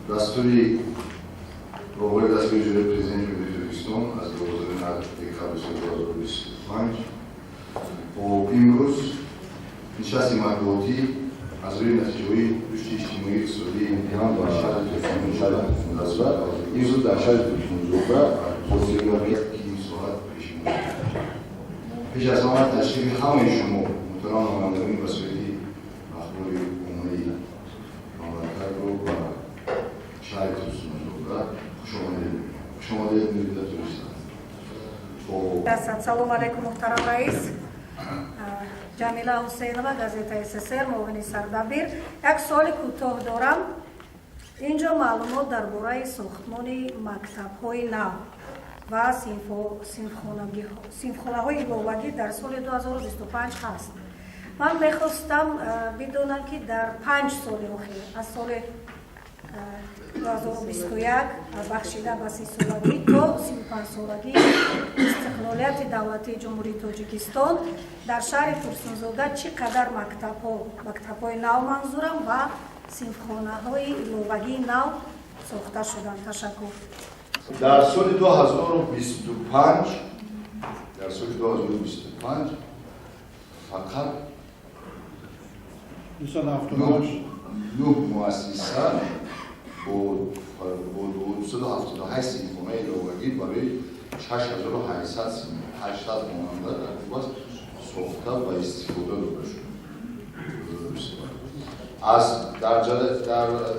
Дастури роҳбари дастгоҳи иҷроияи Президенти Ҷумҳурии Тоҷикистон аз 12 декабри соли 2025 бо имрӯз нишасти матбуотӣ аз рӯи натиҷаҳои рушди иҷтимоӣ иқтисодӣ ва шаҳри Турсунзода имрӯз дар шаҳри Турсунзода ҳозирёбӣ ки ин соат пешниҳод. Пеш аз ҳама ташрифи ҳамаи шумо муҳтарам намояндагони васоити ахбори оммаи мамлакатро ба шаҳри Турсунзода хушомадед мегӯям. Хушомадед мегӯяд Тоҷикистон. Салом алайкум, муҳтарам раис. Ҷамила Ҳусейнова, газетаи ССР, муовини сардабир. Як суоли кӯтоҳ дорам. Инҷо маълумот дар бораи сохтмони мактабҳои нав ва синфхонаҳои иловагӣ дар соли 2025 ҳаст. Ман мехостам бидонам, ки дар 5 соли охир, аз соли 2021 бахшида ба 30-солагӣ то 35-солагии истиқлолияти давлатии Ҷумҳурии Тоҷикистон, дар шаҳри Турсунзода чӣ қадар мактабҳо, мактабҳои нав манзурам, ва синфхонаҳои иловагии нав сохта шуданд? Ташаккур. Дар соли 2025, дар соли 2025 фақат нӯҳ муассиса бо 278 синфхонаи иловагӣ барои 6800 хонанда дар кубас сохта ва истифода дода шуд. Аз дар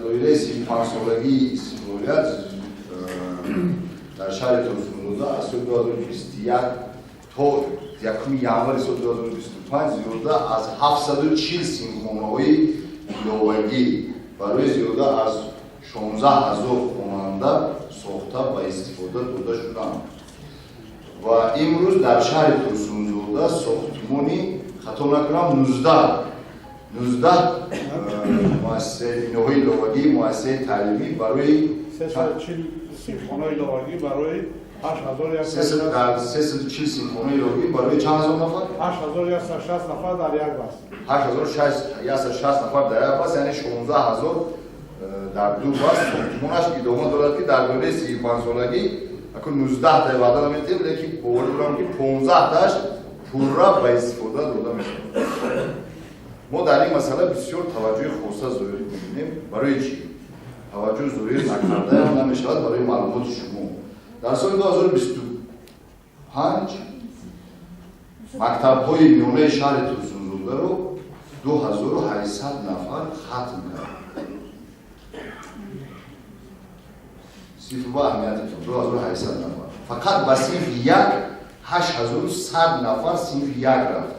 доираи 35-солагии истиқлолият дар шаҳри Турсунзода аз соли 2021 то 1 январи соли 2025 зиёда аз 740 синфхонаҳои иловагӣ барои зиёда аз 16 000 хонанда сохта ба истифода дода шуданд. Ва имрӯз дар шаҳри Турсунзода сохтмони, хато накунам, 19 муассисаи биноҳои иловагӣ, муассисаи таълимӣ барои синфхонаи иловагӣ барои 340 синфхонаи иловагӣ барои чанд ҳазор нафар? 8160 нафар дар як бас. 8160 нафар дар як бас, яъне 16 000 дар ду бас. Сохтмонаш идома дорад, ки дар доираи 35-солагӣ акун 19 тай ваъда намедиҳем, лекин боварӣ дорам, ки 15-таш пурра ба истифода дода мешавад. Мо дар ин масъала бисёр таваҷҷӯҳи хоса зоҳир мекунем. Барои чӣ таваҷҷӯҳ зоҳир накардаам намешавад? Барои маълумоти шумо, дар соли 2025 мактабҳои миёнаи шаҳри Турсунзодаро 2800 нафар хатм кард. Синф ба аҳамиятатон, 2800 нафар. Фақат ба синфи як 8100 нафар синфи як рафт.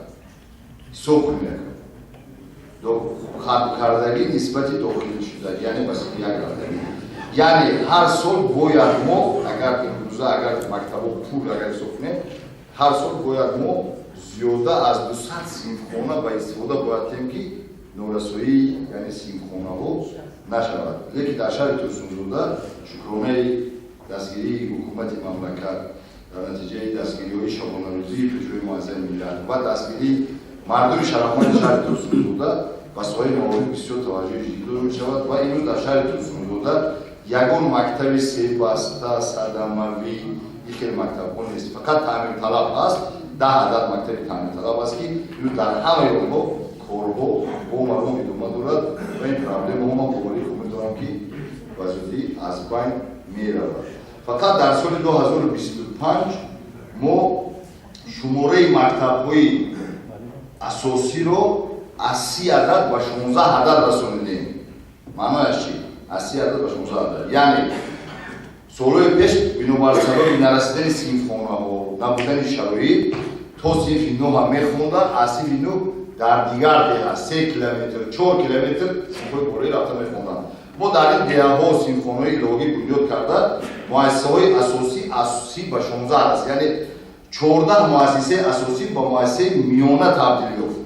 Ҳисоб кунед, хатм кардагӣ нисбати дохилшудагӣ, яъне ба синфи як рафтагӣ. Яъне ҳар сол бояд мо, агар имрӯза, агар мактабо пул агар ҳисоб кунем, ҳар сол бояд мо зиёда аз 200 синфхона ба истифода бояд кунем, ки норасоии, яъне синфхонаҳо нашавад. Лекин дар шаҳри Турсунзода шукронаи дастгирии ҳукумати мамлакат, дар натиҷаи дастгириҳои шабонарӯзии Пешвои Муаззами миллат ва дастгирии мардуми шарафманди шаҳри Турсунзода ба соҳаи маориф бисёр таваҷҷӯҳи ҷиддӣ дода мешавад. Ва имрӯз дар шаҳри Турсунзода ягон мактаби себаста, садамавӣ, ин хел мактабҳо нест. Фақат таъмирталаб ҳаст, 10 адад мактаби таъмирталаб аст, ки имрӯз дар ҳамаи онҳо корҳо бо маром идома дорад. Ва ин проблемаҳо, ман боварии хуб медорам, ки ба зудӣ аз байн меравад. Фақат дар соли 2025 мо шумораи мактабҳои асосиро аз 30 адад ба 16 адад расонидем. Маънояш чӣ? Аз 30 адад ба 16 адад, яъне солҳои пеш бинобар сабаби нарасидани синфхонаҳо, набудани шароит, то синфи нӯҳа мехонданд, аз синфи нӯҳ дар дигар деҳа 3 километр, 4 километр синфҳои болоӣ рафта мехонданд. Мо дар ин деҳаҳо синфхонаҳои иловагӣ бунёд карда, муассисаҳои асосӣ аз 30 ба 16 аст, яъне 14 муассисаи асосӣ ба муассисаи миёна табдил ёфт,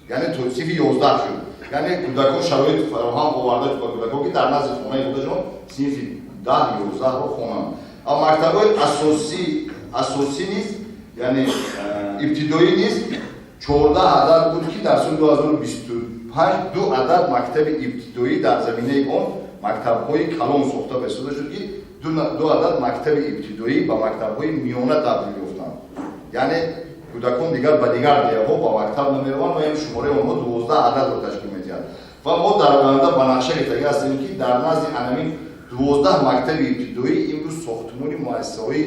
яъне то синфи 11 шуд. Яъне кӯдакон шароит фароҳам оварда ба кӯдакон, ки дар назди хонаи худашон синфи 10, 11-ро хонанд. А мактабҳои асосӣ низ, яъне ибтидоӣ низ 14 адад буд, ки дар соли 2025 ду адад мактаби ибтидоӣ дар заминаи он Мактабҳои калон сохта ба истода шуд, ки ду адад мактаби ибтидоӣ ба мактабҳои миёна табдил ёфтанд, яъне кӯдакон дигар ба дигар деҳаҳо ба мактаб намераванд ва ин шумораи онҳо 12 ададро ташкил медиҳад. Ва мо дар оянда ба нақша гирифтагӣ ҳастем, ки дар назди анамин 12 мактаби ибтидоӣ имрӯз сохтмони муассисаҳои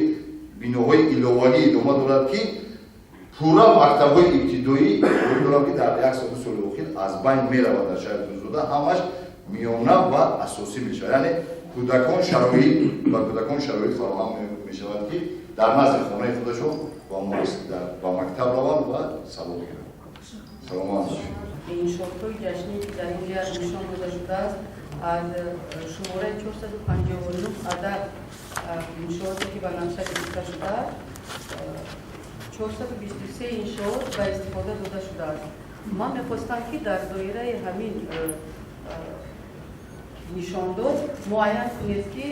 биноҳои иловагӣ идома дорад, ки пурра мактабҳои ибтидоӣ дорам, ки дар як сол, 2 соли охир аз байн меравад дар шаҳри Турсунзода, ҳамаш миёна ва асосӣ мешавад. Яъне кӯдакон шароит ба кӯдакон шароит фароҳам мешавад, ки дар назди хонаи худашон ба мактаб раванд ва савод гиранд. Саломат бошед. Иншоотҳои ҷашнӣ, ки дар инҷа нишон дода шудааст, аз шумораи 459 адад иншооте, ки ба нақша гирифта шудааст, 423 иншоот ба истифода дода шудааст. Ман мехостам, ки дар доираи ҳамин нишондод муайян кунед, ки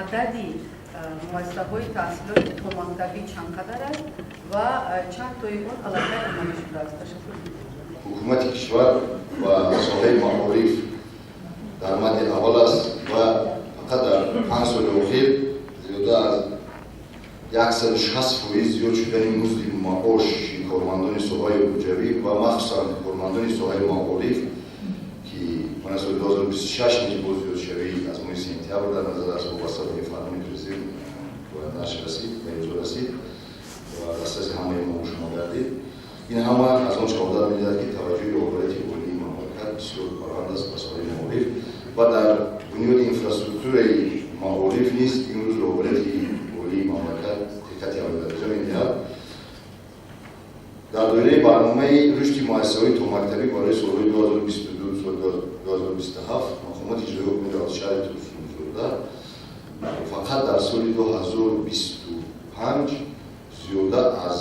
адади муассисаҳои таҳсилоти томактабӣ чанд қадар аст ва чанд тои он аллакай амалӣ шудааст. Ташаккур. Ҳукумати кишвар ва соҳаи маориф дар мадди аввал аст ва фақат дар 5 соли охир зиёда аз 160% зиёд шудани музди маоши кормандони соҳаи буҷавӣ ва махсусан кормандони соҳаи маориф, ки мана соли 2026 низ боз зиёдшавӣ аз моҳи сентябр дар назар аст, вобаста ба фармони президент ба нашр расид, ба имзо расид ва дастраси ҳамаи мо шумо гардид. Ин ҳама аз он шаҳодат медиҳад, ки таваҷҷӯҳи роҳбарияти олии мамлакат бисёр баланд аст ба соҳаи маориф ва дар бунёди инфраструктураи маориф низ имрӯз роҳбарияти олии мамлакат диққати аввалдарҷа медиҳад. Дар доираи барномаи рушди муассисаҳои томактабӣ барои солҳои 2022-2027 мақомоти иҷроии ҳукумати давлати шаҳри Турсунзода фақат дар соли 2025 зиёда аз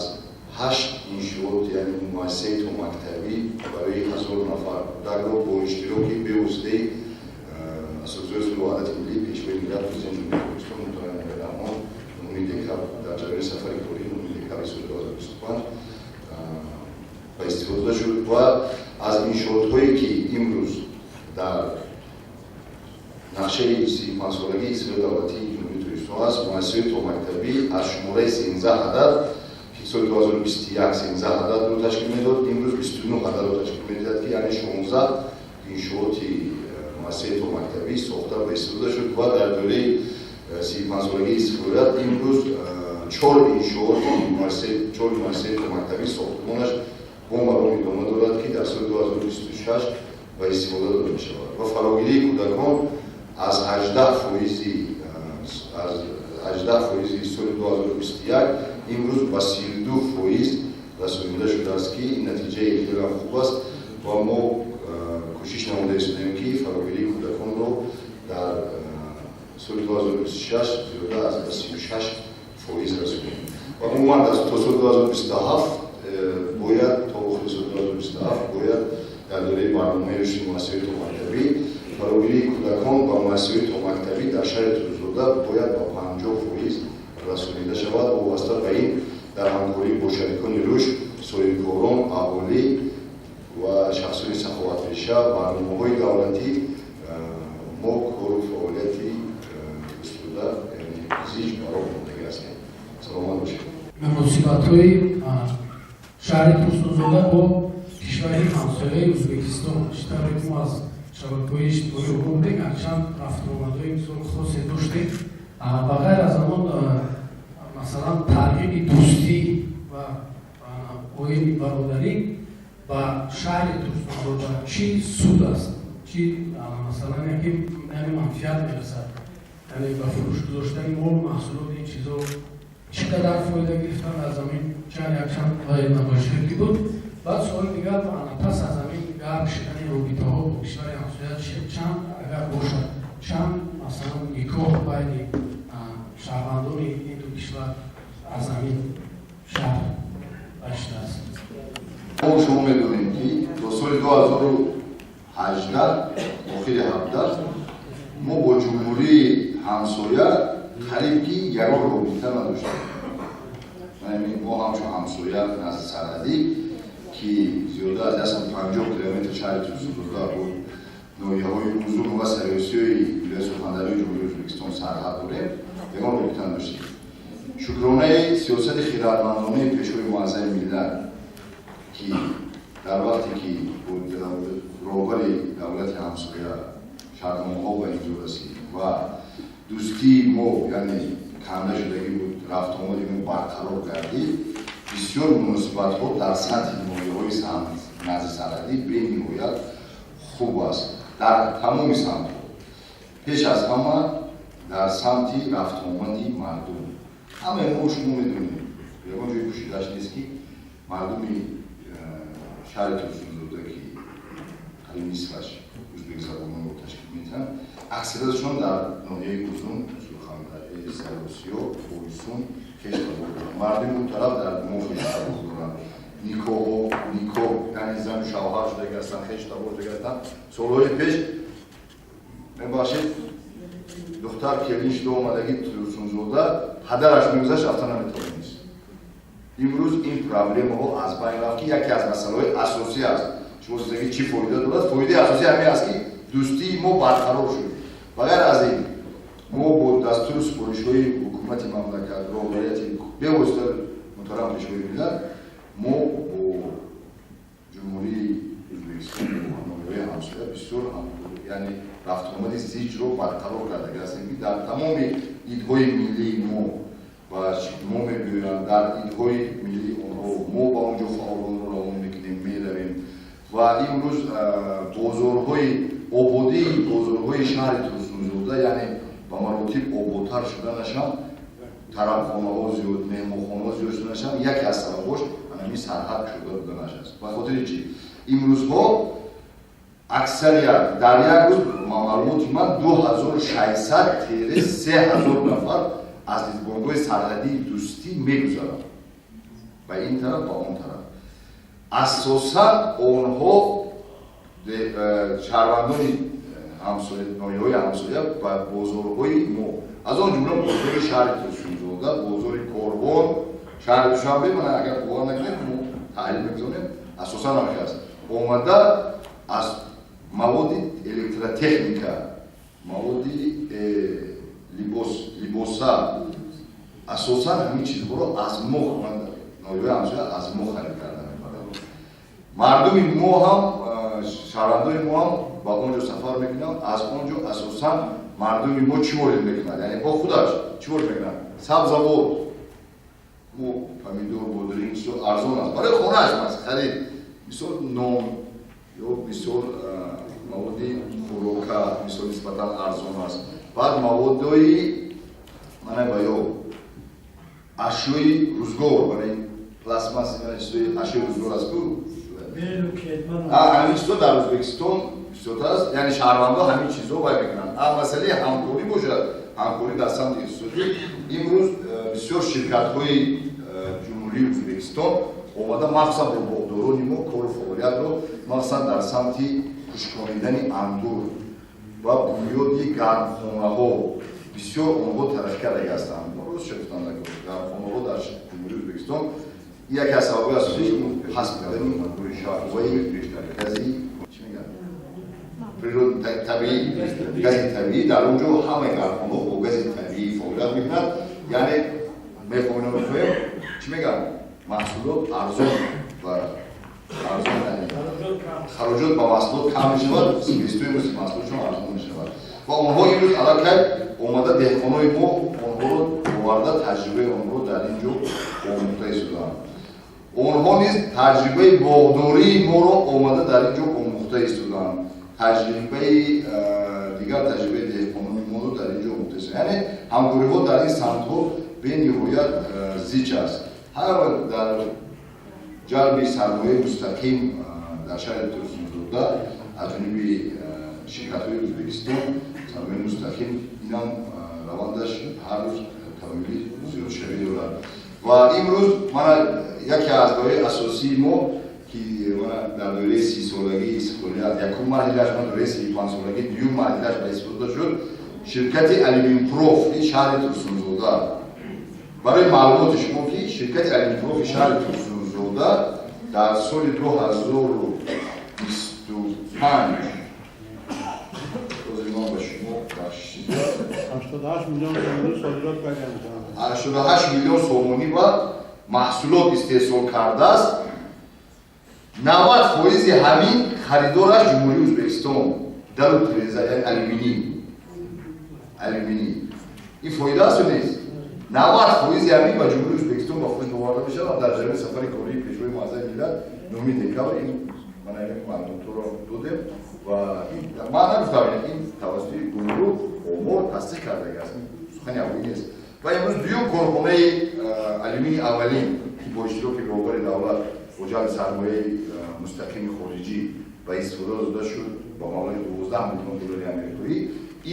ҳашт иншоот, яъне муассисаи томактабӣ барои 1000 нафар кӯдакро бо иштироки бевоситаи Асосгузори сулҳу ваҳдати миллӣ, Пешвои миллат, Президенти Ҷумҳурии Тоҷикистон муҳтарам Эмомалӣ Раҳмон 9 декабр дар ҷараёни сафари кории 9 декабри соли 2025 ба истифода дода шуд. Ва аз иншоотҳое, ки имрӯз дар нақшаи 35-солагии истиқлоли давлатии Ҷумҳурии Тоҷикистон аст, муассисаҳои томактабӣ аз шумораи 13 адад, ки соли 2021 13 ададро ташкил медод, имрӯз 29 ададро ташкил медиҳад, ки яъне 16 иншооти муассисаи томактабӣ сохта ба истифода шуд. Ва дар доираи 35-солагии истиқлолият имрӯз чор иншооти чор муассисаи томактабӣ сохтмонаш бо маром идома дорад, ки дар соли 2026 ба истифода дода мешавад. Ва фарогирии кӯдакон аз 18 фоизи аз 18 фоизи соли 2021 имрӯз ба 32% расонида шудааст, ки ин натиҷаи хеле хуб аст. Ва мо кӯшиш намуда истодаем, ки фарогирии кӯдаконро дар соли 2026 зиёда аз ба 36% расонем. Ва умуман то соли 2027 бояд, то охири соли 2027 бояд дар доираи барномаи рушди муассисаҳои томактабӣ фарогирии кӯдакон ба муассисаҳои томактабӣ дар шаҳри Турсунзода бояд ба 50% расонида шавад. Вобаста ба ин дар ҳамкорӣ бо шарикони рушд, соҳибкорон, аҳолӣ ва шахсони саховатпеша, барномаҳои давлатӣ мо кору фаъолияти устуда, яъне зич ба роҳ мондагӣ ҳастем. Саломат бошед. Муносибатҳои шаҳри Турсунзода бо кишвари ҳамсояи Ӯзбекистон, чӣ тавре ки мо аз шабакаҳои иҷтимоӣ огоҳ будем, якчанд рафтуомадҳои бисёр хосе доштем. Ба ғайр аз он, масалан, тарғиби дӯстӣ ва оини бародарӣ ба шаҳри Турсунзода чӣ суд аст, чӣ масалан яке яъне манфиат мерасад, яъне ба фурӯш гузоштани мол, маҳсулот, ин чизо чӣ қадар фоида гирифтан аз ҳамин чанд якчанд намоишҳое ки буд? Баъд суоли дигар: пас аз ҳамин гарм шудани робитаҳо бо кишвари ҳамсоя, чанд, агар бошад, чанд масалан никоҳ байни шаҳрвандони ин ду кишвар аз ҳамин шаҳр гаштааст? Мо шумо медонем, ки то соли 2018, охири 17, мо бо ҷумҳурии ҳамсоя қариб ки ягон робита надоштем. Мо ҳамчун ҳамсоя назди сарҳадӣ, ки зиёда аз 150 километр шаҳри Турсунзода буд. ноҳияҳои Узун ва Сариосиёи вилояти Сурхондарёи Ҷумҳурии Ӯзбекистон сарҳад дорем, ягон робита надоштем. Шукронаи сиёсати хирадмандонаи Пешвои муаззами миллат, ки дар вақте ки роҳбари давлати ҳамсоя шартномаҳо ба имзо расид ва дӯстии мо, яъне канда шудагӣ буд, рафтуомади мо барқарор гардид, бисёр муносибатҳо дар сатҳи ноҳияҳои назди сарҳадӣ бениҳоят хуб аст дар тамоми самтҳо, пеш аз ҳама дар самти рафтуомади мардум. Ҳамаи мо шумо медонем, ягон ҷои пӯшидааш нест, ки мардуми шаҳри Турсунзода, ки қариб нисфаш ӯзбекзабононро ташкил медиҳанд, аксариятшон дар ноҳияи Узун, Сурхондарёи, Сариосиё, Бойсун хеш табор доранд. Мардуми он тараф дар мо хеш табор доранд. Никоҳо, никоҳ, яъне зану шавҳар шудаги ҳастанд, хеш табор шудаги ҳастанд. Солҳои пеш, мебахшед, духтар келин шуда омадаги Турсунзода, падараш мегузашт, рафта наметавонист. Имрӯз ин проблемаҳо аз байн рафт, ки яке аз масъалаҳои асосӣ аст. Шумо зиндагӣ чӣ фоида дорад? Фоидаи асосӣ ҳамин аст, ки дӯстии мо барқарор шуд. Ба ғайр аз ин, мо бо дастуру супоришҳои ҳукумати мамлакат, роҳбарияти бевосита муҳтарам Пешвои миллат, мо бо Ҷумҳурии Ӯзбекистон, бо ноҳияҳои ҳамсоя бисёр, яъне рафтуомади зичро барқарор кардаги ҳастем, ки дар тамоми идҳои миллии мо ба мо мебиёянд, дар идҳои миллии онҳо мо ба он ҷо фаъолонро равон мекунем, меравем. Ва имрӯз бозорҳои ободии бозорҳои шаҳри Турсунзода, яъне ба маротиб ободтар шуданашам, тарабхонаҳо зиёд, меҳмонхонаҳо зиёд шуданашам яке аз сабабҳош ҳамин сарҳад кушода буданаш аст. Ба хотири чӣ? Имрӯзҳо аксарият дар як рӯз, маълумоти ман, 2600-3000 нафар аз дидбонгоҳи сарҳадии Дӯстӣ мегузаранд ба ин тараф, ба он тараф. Асосан онҳо шаҳрвандони ноҳияҳои ҳамсоя ба бозорҳои мо, аз он ҷумла бозори шаҳри Турсунзода, бозори Корвон, шаҳри Душанбе, мана агар бовар накунед, мо таҳлил мегузорем, асосан ҳамин аст, омада аз маводи электротехника, маводи либос, либоса, асосан ҳамин чизҳоро аз мо, ноҳияҳои ҳамсоя аз мо харид карда мебаранд. Мардуми мо ҳам, шаҳрвандони мо ҳам ба он ҷо сафар мекунанд. Аз он ҷо асосан мардуми мо чӣ ворид мекунад? Яъне бо худаш чӣ ворид мекунад? Сабзавот, мо помидор, бодринг, чизо арзон аст, барои хонааш мас харид, мисол нон ё мисол маводи хӯрока, мисол нисбатан арзон аст. Баъд маводҳои мана ба ё ашёи рӯзгор, барои пластмасс, чизои ашёи рӯзгор аст ку, ҳамин чизо дар Ӯзбекистон бисёртар аст. Яъне шаҳрвандо ҳамин чизо вай мекунанд. А масъалаи ҳамкорӣ бошад, ҳамкорӣ дар самти иқтисодӣ, имрӯз бисёр ширкатҳои Ҷумҳурии Ӯзбекистон омада, махсусан бо боғдорони мо кору фаъолиятро, махсусан дар самти хушконидани ангур ва бунёди гармхонаҳо бисёр онҳо тараққӣ кардаги ҳастанд. Рост гуфтам, гармхонаҳо дар Ҷумҳурии Ӯзбекистон яке аз сабабҳои асосии паст будани қувваи гази, чӣ мегӯянд, табиӣ, гази табиӣ. Дар он ҷо ҳамаи гармхонаҳо бо гази табиӣ фаъолият мекунад. Яъне мехоҳем, намехоҳем, чӣ мегӯям, маҳсулот арзон ва арзон, хароҷот ба маҳсулот кам мешавад, себестоимости маҳсулотшон арзон мешавад. Ва онҳо имрӯз аллакай омада, деҳқонои мо онҳоро оварда, таҷрибаи онҳоро дар ин ҷо омӯхта истодаанд. Онҳо низ таҷрибаи боғдории моро омада дар ин ҷо омӯхта истодаанд, таҷрибаи дигар, таҷрибаи деҳқонони моро дар ин ҷо омӯхта истодаанд. Яъне ҳамкориҳо дар ин самтҳо бениҳоят зич аст. Ҳар дар ҷалби сармояи мустақим дар шаҳри Турсунзода аз ҷониби ширкатҳои Ӯзбекистон, сармояи мустақим, инам равандаш ҳар рӯз тамоили зиёдшавӣ дорад. Ва имрӯз мана яке аз доираи асосии мо, ки мана дар доираи 30-солагии истиқлолият якум марҳилааш, мана доираи 35-солагӣ дуюм марҳилааш ба истифода шуд, ширкати Алюминпрофи шаҳри Турсунзода. Барои маълумоти шумо, ки ширкати Алюминпрофи шаҳри Турсунзода дар соли 2025 Ҳозир ман ба шумо бахшиш. 88 миллион сомонӣ содирот кардем. 88 миллион сомонӣ ба маҳсулот истеҳсол кардааст. 90 фоизи ҳамин харидораш Ҷумҳурии Ӯзбекистон, дару тиреза, яъне алюминӣ. Ин фоида аст ё нест? 90 фоизи ҳамин ба Ҷумҳурии Ӯзбекистон ба фурӯш оварда мешавад. Дар ҷараёни сафари кории Пешвои Муаззами миллат 9 декабр ин мана ин маълумотҳоро додем ва ман нагуфтам, ин тавассути гумрук омор тасдиқ кардаги аст, ин сухани аввалӣ нест. Ва имрӯз дуюм корхонаи алюмини аввалин, ки бо иштироки роҳбари давлат, бо ҷалби сармояи мустақими хориҷӣ ба истифода дода шуд ба маблағи 12 миллион доллари америкоӣ,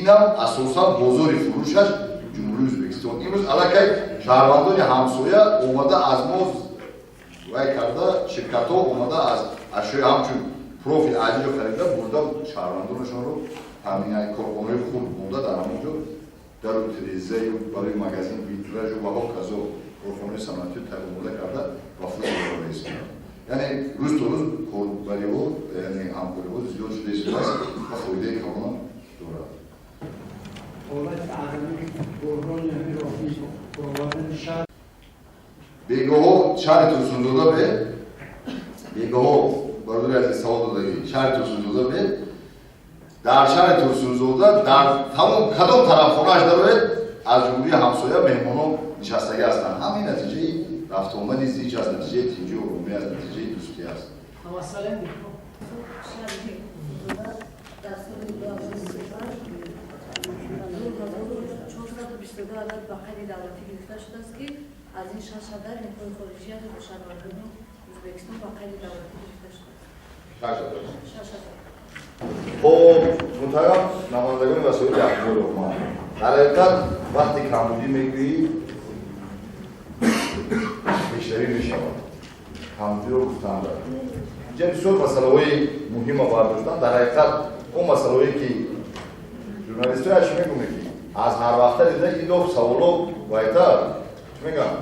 инам асосан бозори фурӯшаш Ҷумҳурии Ӯзбекистон. Имрӯз аллакай шаҳрвандони ҳамсоя омада аз мо вай карда, ширкатҳо омада аз ашёи ҳамчун профил аҷиро харида бурда, шаҳрвандонашонро таъмин, корхонаҳои хурд монда, дар ҳамон ҷо дару тирезаю барои магазин, витражу ва ҳоказо корхонаҳои саноатиро омода карда ба фурӯш оварда истоданд. Яъне рӯз то рӯз корбариҳо, яъне ҳамкориҳо зиёд шуда истодааст ва фоидаи калонам дорад. Ҳолати аҳамии буҳрони ҳамин роҳи баровардани шаҳр. Бегоҳо шаҳри Турсунзода бе бегоҳо, бародари азиз, савол додагӣ, шаҳри Турсунзода бе, дар шаҳри Турсунзода дар тамом кадом тарафхонааш дароед, аз ҷумҳурии ҳамсоя меҳмонон нишастагӣ ҳастанд. Ҳамин натиҷаи рафтуомади зич аст, натиҷаи тинҷию оромӣ аст, натиҷаи дӯстӣ аст. Шаҳри дар соли 2025 2422 адад ба қайди давлатӣ гирифта шудааст, ки аз ин шаш адад никоҳи хориҷӣ аст, бо шаҳрвандони Ӯзбекистон ба қайди давлатӣ гирифта шудааст шаш адад. Хоб, муҳтарам намояндагони васоити ахбори омма, дар ҳақиқат вақте камбудӣ мегӯӣ, пешравӣ мешавад. Камбудиро гуфтан дар инҷа бисёр масъалаҳои муҳима бардоштан. Дар ҳақиқат он масъалаҳое ки журналистҳояш мегӯме, ки аз ҳар вақта дида илов саволо вайтар, чӣ мегӯям,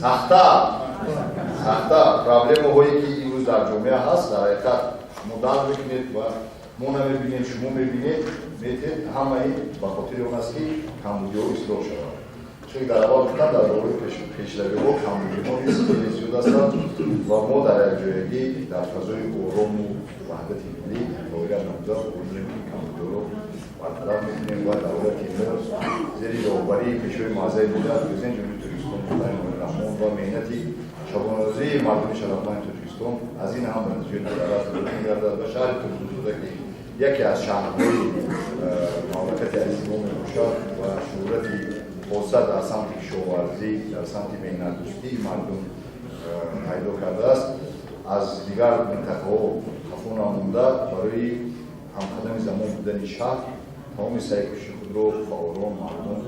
сахта сахта проблемаҳое ки имрӯз дар ҷомеа ҳаст, дар ҳақиқат шумо дарк мекунед ва мо намебинем, шумо мебинед, метед. Ҳамаи ба хотири он аст, ки камбудиҳо ислоҳ шавад. Чунки дар аввал гуфтам, дар бораи пешравиҳо камбудиҳо низ хеле зиёд ҳастанд ва мо дар якҷоягӣ дар фазои орому ваҳдати миллӣ фаъолият намуда умедворем, ки камбудиҳоро бартараф мекунем ва давлати мо зери роҳбарии Пешвои Муаззами миллат, Президенти Ҷумҳурии Тоҷикистон муҳтарам Эмомалӣ Раҳмон ва меҳнати шабонарӯзии мардуми шарафманди Тоҷикистон аз ин ҳам ба натиҷаи назаррас мегардад ва шаҳри Турсунзода, ки яке аз шаҳрҳои мамлакати азизи мо мебошад ва шӯҳрати хоса дар самти кишоварзӣ, дар самти меҳнатдӯстии мардум пайдо кардааст, аз дигар минтақаҳо қафо намонда, барои ҳамқадами замон будани шаҳр тамоми саъйкӯшиши худро фаъолон, мардум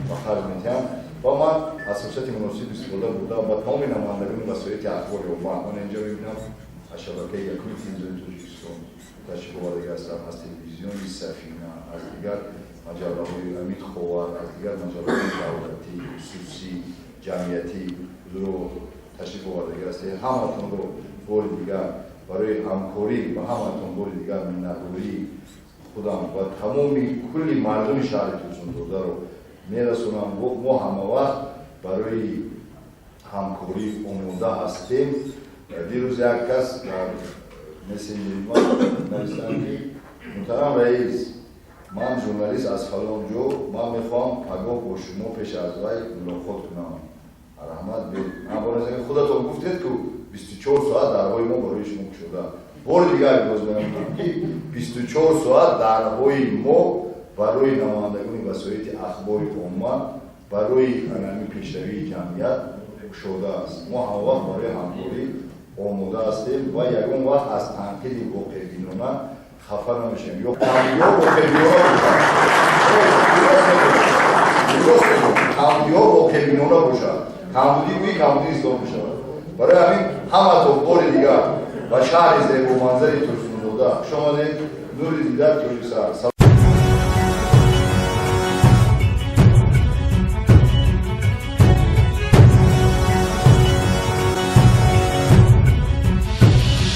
ба харҷ медиҳанд. Ва ман аз фурсати муносиб истифода бурда ба тамоми намояндагони васоити ахбори омма, ман инҷо мебинам, аз шабакаи якуми телевизиони Тоҷикистон ташриф овардагӣ ҳастанд, аз телевизиони Сафина, аз дигар маҷаллаҳои Амид, Ховар, аз дигар маҷаллаҳои давлатӣ, хусусӣ, ҷамъиятӣ ҳузурро ташриф овардагӣ ҳастед. Ҳаматонро бори дигар барои ҳамкорӣ ва ҳаматон бори дигар миннатдории худам ва тамоми кулли мардуми шаҳри Турсунзодаро мерасонам. Мо ҳамавақт барои ҳамкорӣ омода ҳастем. Дирӯз як кас дар мессенҷери ман нависанд, ки муҳтарам раис, ман журналист аз фалон ҷо, ман мехоҳам пагоҳ бо шумо пеш аз вай мулоқот кунам, раҳмат. Худатон гуфтед, ку 24 соат дарҳои мо барои шумо кушода. Бори дигар боз мегӯям, ки 24 соат дарҳои мо барои намояндагони васоити ахбори омма, барои анами пешравии ҷамъият кушода аст. Мо ҳамавақт барои ҳамкорӣ омода ҳастем ва ягон вақт аз танқиди воқеъбинона хафа намешавем ё камбудиҳо воқеъбинона бошад, камбудиҳо воқеъбинона бошад, камбудӣ гӯи, камбудӣ ислоҳ мешавад. Барои ҳамин ҳаматон бори дигар ба шаҳри зебоманзари Турсунзода хуш омадед. Нури дида, тоҷи сар.